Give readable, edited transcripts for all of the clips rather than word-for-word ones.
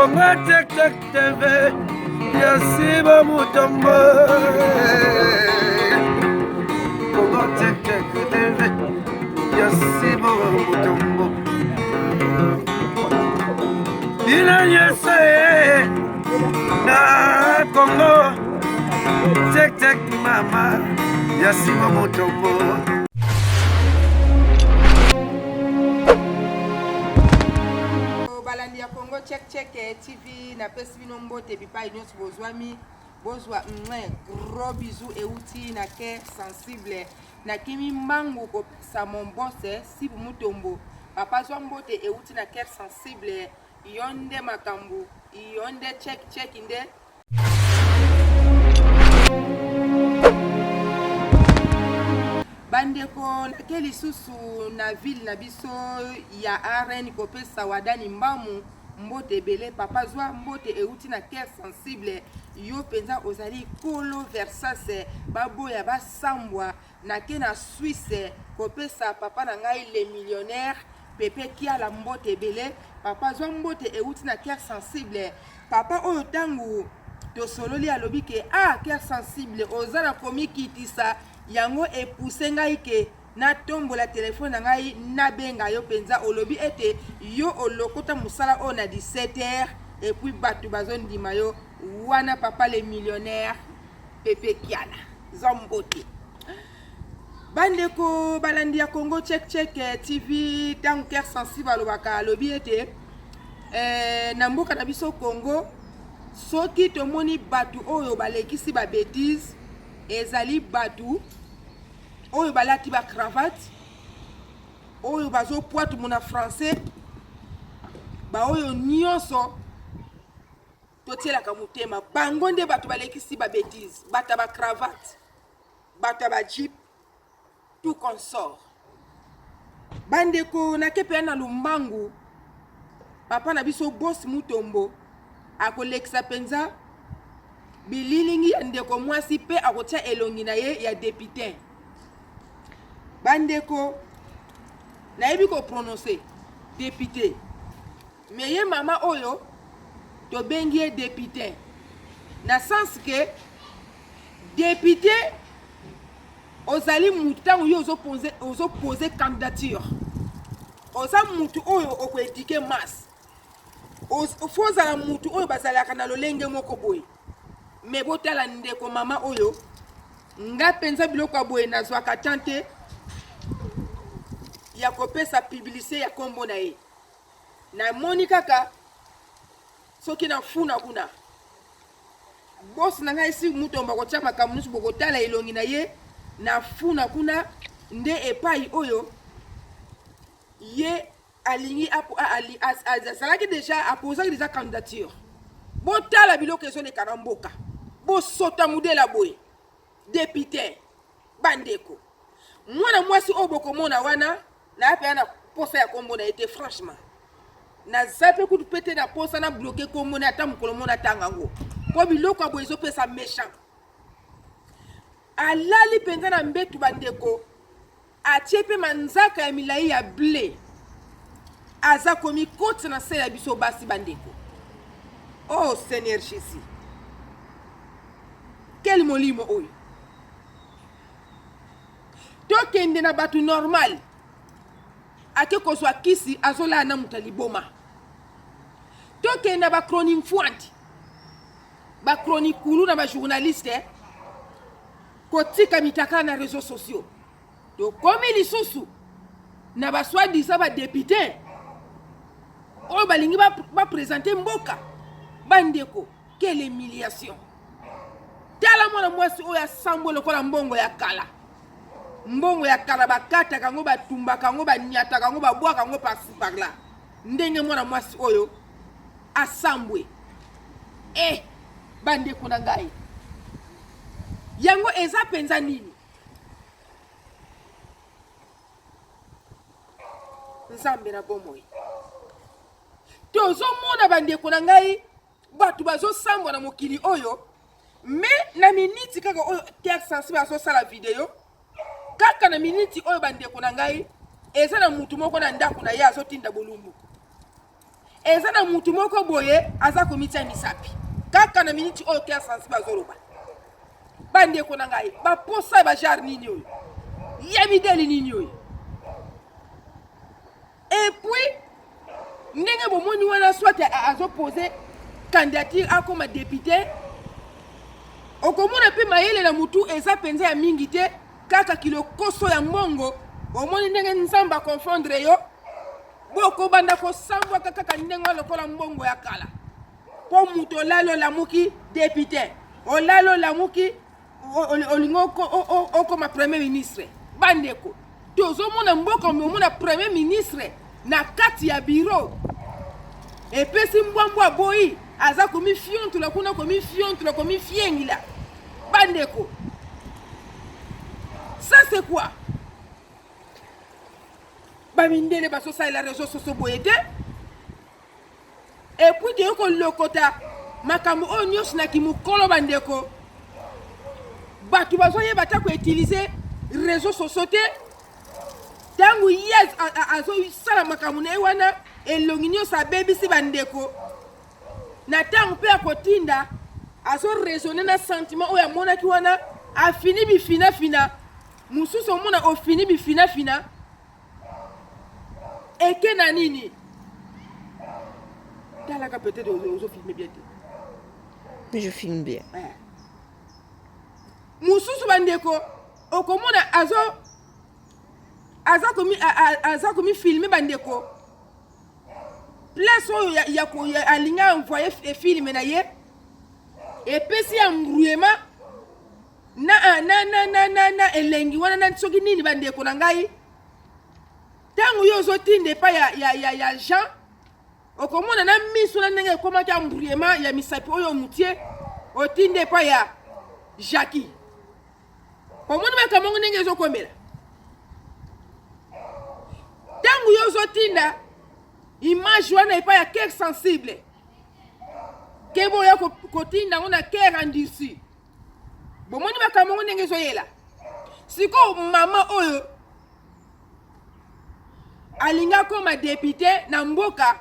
Congo Check Check TV ya Siba Mutombo. Congo Check Check TV ya Siba Mutombo. Bino nyonso ye na Congo Check Check mama ya Siba Mutombo. Balandi ya Congo Check Check eh, TV napesi bino mbote bipai nyonso bozwami bozwa mwe gros bisous euti na cœur sensible nakimi mbangu kopesa mon boss eh, Sibu Mutombo papa zwa mbote euti na cœur sensible yo nde makambo yo nde check check nde Bandeko nake lisusu na ville na biso ya arn kopesa wadani mbamu mbote ebele papa zwa mbote euti na cœur sensible yo mpenza ozali kolo versas baboya basambwa nake na suisse kopesa papa na ngai le millionnaire pepe kiala mbote ebele papa zwa mbote euti na cœur sensible Papa oyo tangu tosololi alobi ke ah cœur sensible oza na komikitisa yango epousse ngai ke natombola telefone na ngai nabenga yo mpenza olobi ete yo olokota mosala oyo na 17 heures epuis bato bazondima yo wana papa le millionnaire pepe kiala zwa mbote bandeko balandi ya congo check check eh, tv ntango cœur sensible alobaka alobi ete eh, na mboka na biso congo soki tomoni bato oyo balekisi babetise ezali bato oyo balati bacravate oyo bazopwatu mona français baoyo nyonso totielaka motema bango nde bato balekisi babetise bato ya bacravate bato ya ba jeep tout consort bandeko nake mpenza na lombangu papa na biso bos mutombo akolekisa mpenza bililingi ya ndeko mwasi mpe akotia elongi na ye ya deputin bandeko nayebi koprononce depute me ye mama oyo tobengi ye deputin na sens ke Depute ozali mutu ntango yo ozopoze ozopoze candidature oza mutu oyo okoedike masse fo ozala mutu oyo bazalaka na lolenge moko boye me botala ndeko mama oyo nga mpenza biloko ya boye nazwaka temps te ya kopesa publicite ya nkombo na ye namoni kaka soki na funa kuna Boss na ngai si Mutombo akotia makambo nyonso bokotala elongi na ye na funa kuna nde epai oyo ye alingi azalaki deja apozaki deja candidature botala biloko ezoleka na mboka bosota mudela boye depute bandeko mwana mwasi oyo bokomona wana na mpe na posa ya kombo na ye te franchement naza mpe kutu mpe te na posa na bloke kombo na ata mokolo mona tanga yango mpo biloko ya boye ezopesa méchant alali mpenza na mbetu bandeko atie mpe manzaka ya milai ya ble aza komikotisa na se ya biso basi bandeko oh seigneur jésus quel molimo oyo tokende na bato normal ake kozwa kisi azolala na moto ya liboma tokende na bacronimfuanti bacronikulu na bajournaliste eh? kotika mitakala na réseaux sociaux tokomi lisusu na basoi-disant badepute oyo balingi bapresente ba mboka bandeko quelle humiliation tala mwana mwasi oyo asambwe lokola mbongo ya kala mbongo ya kala bakataka yango batumbaka yango banyataka yango babwaka yango parci par là ndenge mwana mwasi oyo asambwe e eh, bandeko na ngai yango eza mpenza nini nzambe na bomoi tozomona bandeko na ngai bato bazosambwa na mokili oyo me na miniti kaka oyo terre sensible azosala video kaka na miniti oyo bandeko na ngai eza na mutu moko na ndako na ye azotinda bolumbu. Eza na mutu moko boye aza komitia misapi kaka na miniti oyo Cœur Sensible azoloba. Bandeko na ngai, baposa ya bajare nini oyo ya mideli nini oyo? Et puis ndenge bomoni wana, soit azopose candidature akoma député, okomona mpe mayele na mutu eza mpenza ya mingi te, kaka kilokoso ya mbongo. Omoni ndenge Nzambe aconfondre yo, bokobanda kosambwaka kaka ndenge wana lokola mbongo ya kala. Mpo moto olali olamuki député, olali olamuki olingi okoma premier ministre. Bandeko, tozomona mboka, omona premier ministre na kati ya bureau epesi mbwambwa boyi, aza komifiontola kuna, komifiontola, komifiengila. Bandeko, ça c'est quoi? Bamindele bazosalela réseau sociaux boye te. Et puis toyei kolokota makambo oyo nyonso na kimokolo. Bandeko, bato bazoyeba ata koutiliser réseau sociaux te. Ntango ye azosala makambo na ye wana, elongi nyonso abebisi. Bandeko, na ntango mpe akotinda, azoraisonner na sentiment oyo amonaki wana, afini bifinafina mosusu. Omona ofini bifinafina eke na nini? Talaka, peut-être ozofilme bien te. Je filme bien. Mosusu, bandeko, okomona azo aza komi aza komifilme. Bandeko, place oyo ya alingi envoye film na ye, epesi ya embrouillement na elengi wana na soki nini. Bandeko na ngai, ntango yo ozotinda epai ya Jean, okomona na miso na ndenge ekomaki embrouillement ya misapi oyo motie, otinda epai ya Jackie. Omoni makambo yango ndenge ezokomela. Ntango yo ozotinda image wana epai ya Cœur Sensible, kebo oya kotinda yango na Cœur Endurci. Bomoni makambo yango ndenge ezoyela. Sikoyo mama oyo alingi akoma député na mboka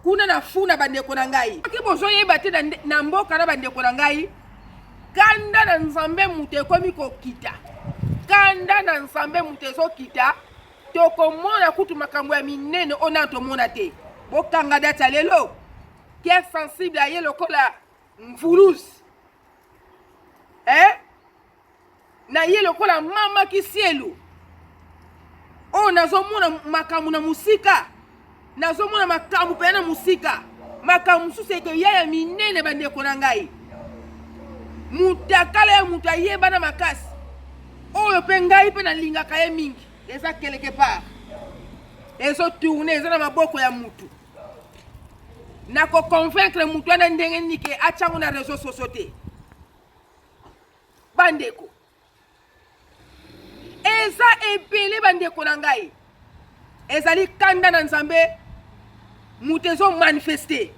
kuna na Funa, bandeko na ngai, soki bozoyeba te, na mboka na bandeko na ngai, kanda na Nzambe moto ekomi kokita, kanda na Nzambe moto ezokita. Tokomona kutu makambo ya minene oyo nano tomona te. Bokanga date ya lelo. Cœur Sensible aye lokola mvuluzi, eh? Na ye lokola mama kisielu oyo nazomona makambo na mosika, nazomona makambo mpenza na mosika, makambo mosusu ekoya ya minene. Bandeko na ngai, mutakala ya moto ayebana makasi oyo mpe ngai mpe nalingaka ye mingi, eza quelque part ezotourne, eza na maboko ya mutu. Nakoconvaincre mutu wana ndenge nini ke atyango na réseau sociaux te? Bandeko, eza ebele. Bandeko na ngai, ezali kanda na Nzambe moto ezomanifeste,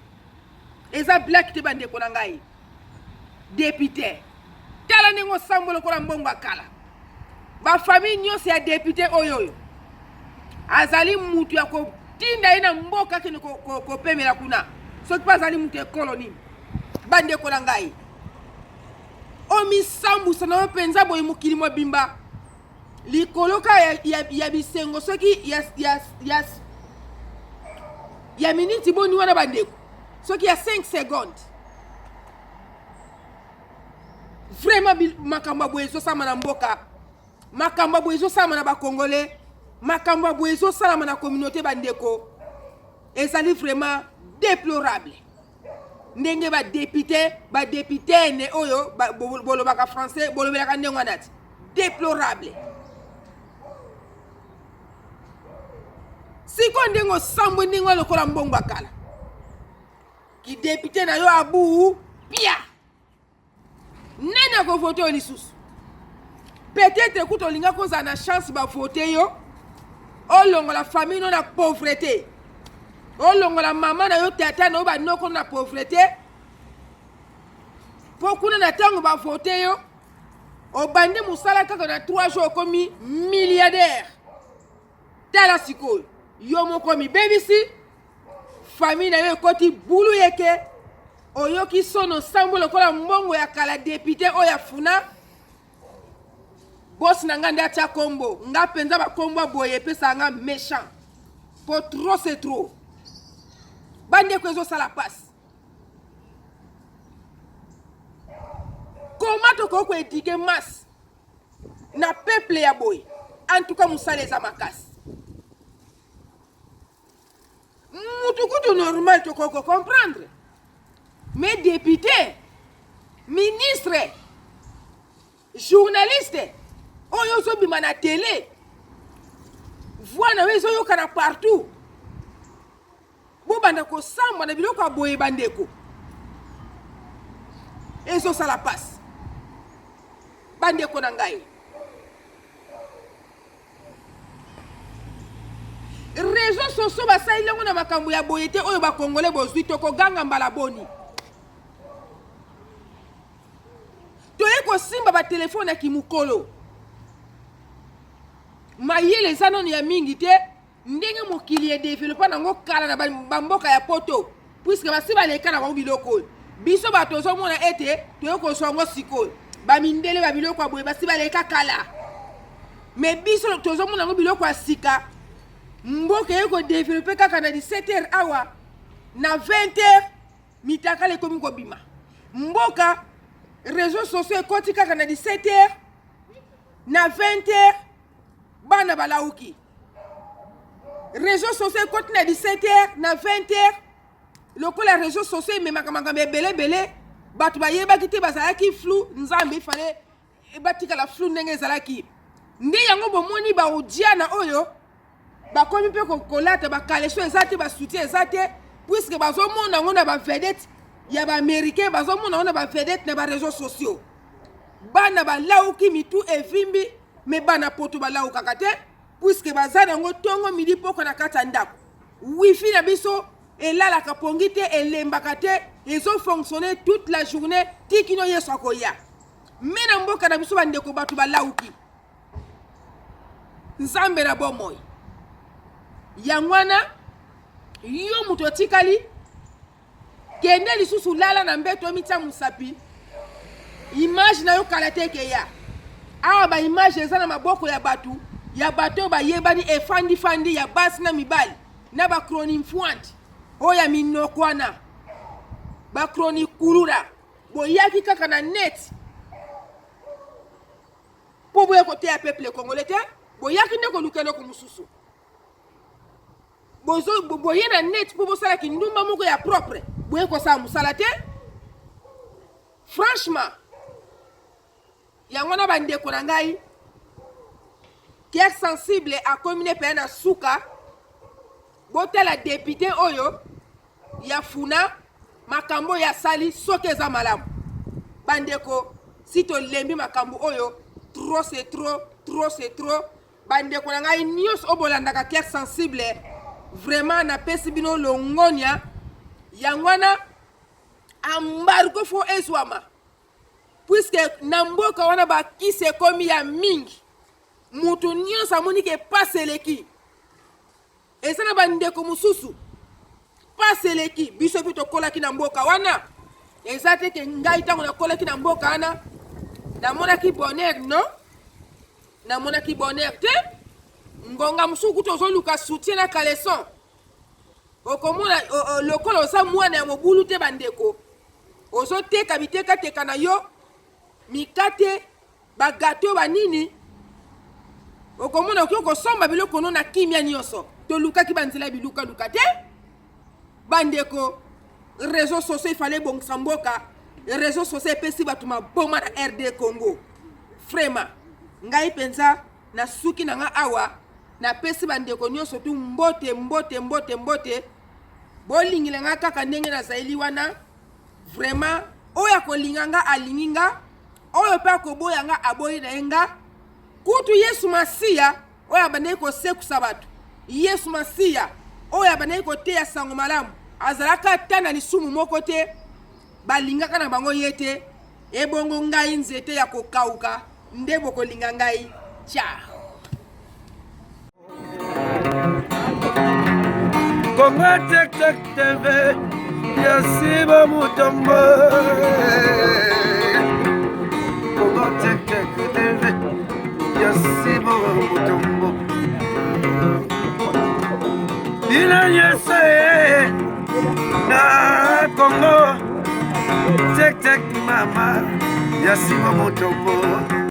eza blague te. Bandeko na ngai, député, tala ndenge osambo lokola mbongo ya kala. Bafamille nyonso ya député oyo azali mutu ya kotinda ye na mboka akende kopemela kuna, soki mpe azali mutu ekolo nini. Bandeko na ngai, omisambusa na yo mpenza boye, mokili mobimba likolo kaka ya bisengo soki ya miniti boni wana. Bandeko, soki ya 5 seconde. Vraiment, makambo ya boye ezosalama na mboka, makambo ya boye ezosalama na Bacongolais, makambo ya boye ezosalama na communauté. Bandeko, ezali vraiment déplorable ndenge badéputé, badéputene oyo bolobaka français, bolobelaka ndenge wana ti déplorable. Sikoyo ndenge osambwe ndenge wana lokola mbongo ya kala, kidéputé na yo abu pia, nani akovote yo lisusu? Peut-être kuta olinga kozala na chance bavote yo, olongola famille no na pauvreté, olongola mama na yo, tata na yo, banoko na pauvreté. Mpo kuna na ntango bavote yo, obandi mosala kaka na 3 jours, okomi milliardaire. Tala sikoyo, yo moko mibebisi. Famille na yo ekoti bulu yeke, oyoki sono sambo lokola mbongo ya kala depute oyo afuna boss na nga nde atia kombo nga mpenza bakombo ya boye epesaka nga méchant po trop c'est trop bandeko ezosala pasi koma tokoki koedike masse na peuple ya boye en tout cas mosala eza makasi mutu kutu normal tokoki kocomprendre mais député ministre journaliste oyo ozobima na tele voi na yo ezoyokana partout bobanda kosambwa na biloko ya boye bandeko ezosala mpasi bandeko na ngai Reseau sociaux basaleli yango na makambo ya boye te oyo ba congolais bozwi tokoganga mbala boni toye kosimba batelefone ya kimokolo mayele eza nano ya mingi te ndenge mokili edevelopa nango kala na bamboka ya poto puiske basi baleka na bango biloko oyo biso bato tozomona ete toye kozwa yango sikoyo bamindele ba biloko ya boye basi baleka kala me biso tozomona yango biloko ya sika mboka eye kodevelope kaka na 17 heures awa na 20 heures mitakala ekomi kobima mboka réseau sociaux ekoti kaka na 17 heures na 20 heures bana balauki réseau sociaux ekoti na 17 heures na 20 heures lokola réseau sociaux ememaka makambo ebele ebele bato bayebaki te bazalaki flou nzambe ifale batikala flou ndenge ezalaki nde yango bomoni baodiana oyo bakomi mpe kolata bakaleso eza te basoutien eza te puiske bazomona yango na bavedete ya baaméricain bazomona yango na bavedete na bareseau sociaux bana balauki mitu evimbi me bana poto balaukaka te puiske baza na yango ntongo midi poko na kati ya ndako wifi na biso elalaka pongi te elembaka te ezofonctionne toute la journée ti kino yesu akoya me na mboka na biso bandeko bato balauki nzambe na bomoi yango wana yo moto otikali Kende lisusu lala na mbeto omitia musapi image na yo kala te ekeya awa ba image eza na maboko ya batu ya bato oyo bayebani efandi fandi ya basi na mibali na ba chronimfuante oyo ya minoko wana ba chronikulura boyaki kaka na net mpo boya koteya peuple congolais te boyaki nde koluka eloko mosusu bozo boye na net mpo bosala kindumba moko ya propre boye kosala mosala te franchement yango wana bandeko na ngai cœur sensible akomi ne mpenza na suka botala depute oyo ya funa makambo oyo asali soki eza malamu bandeko si tolembi makambo oyo trop c'est trop trop c'est trop Ba ndeko na ngai nyonso oyo bolandaka Cœur Sensible, vraiment napesi bino longonia. Yango wana embargo fo ezwama puisque na mboka wana bakisi ekomi ya mingi, moto nyonso amoni ke pasi eleki. Eza na bandeko mosusu pasi eleki, biso mpe tokolaki na mboka wana. Eza te ke ngai ntango nakolaki na mboka wana namonaki bonheur, non, namonaki bonheur te. Ngonga mosusu kutu ozoluka soutien na caleçon, okomona lokola oza mwana ya mobulu te. Bandeko, ozoteka bitekateka na yo mikate ba gateau ba nini okomona okoki kosomba biloko no na kimia nyonso tolukaki banzela ya bilukaluka te bandeko réseau sociaux ifale ebongisa mboka réseau sociaux epesi bato maboma na rd congo vraiment ngai mpenza nasuki na nga awa napesi bandeko nyonso tu mbote mbote mbote mbote bolingela nga kaka ndenge nazali wana vraiment oyo akolinga nga alingi nga oyo mpe akoboya nga aboyi na ye nga kutu yesu masiya oyo abandaki kosekusa bato yesu masiya oyo abandaki koteya sango malamu azalaka ata na lisumu moko te balingaka na bango ye te ebongo ngai nzete ya kokauka nde bokolinga ngai ciao. Kongo Tek Tek TV ya Siba Mutombo. Kongo Tek Tek TV ya Siba Mutombo. Bino nyonso ye na Kongo Tek Tek mama ya Siba Mutombo.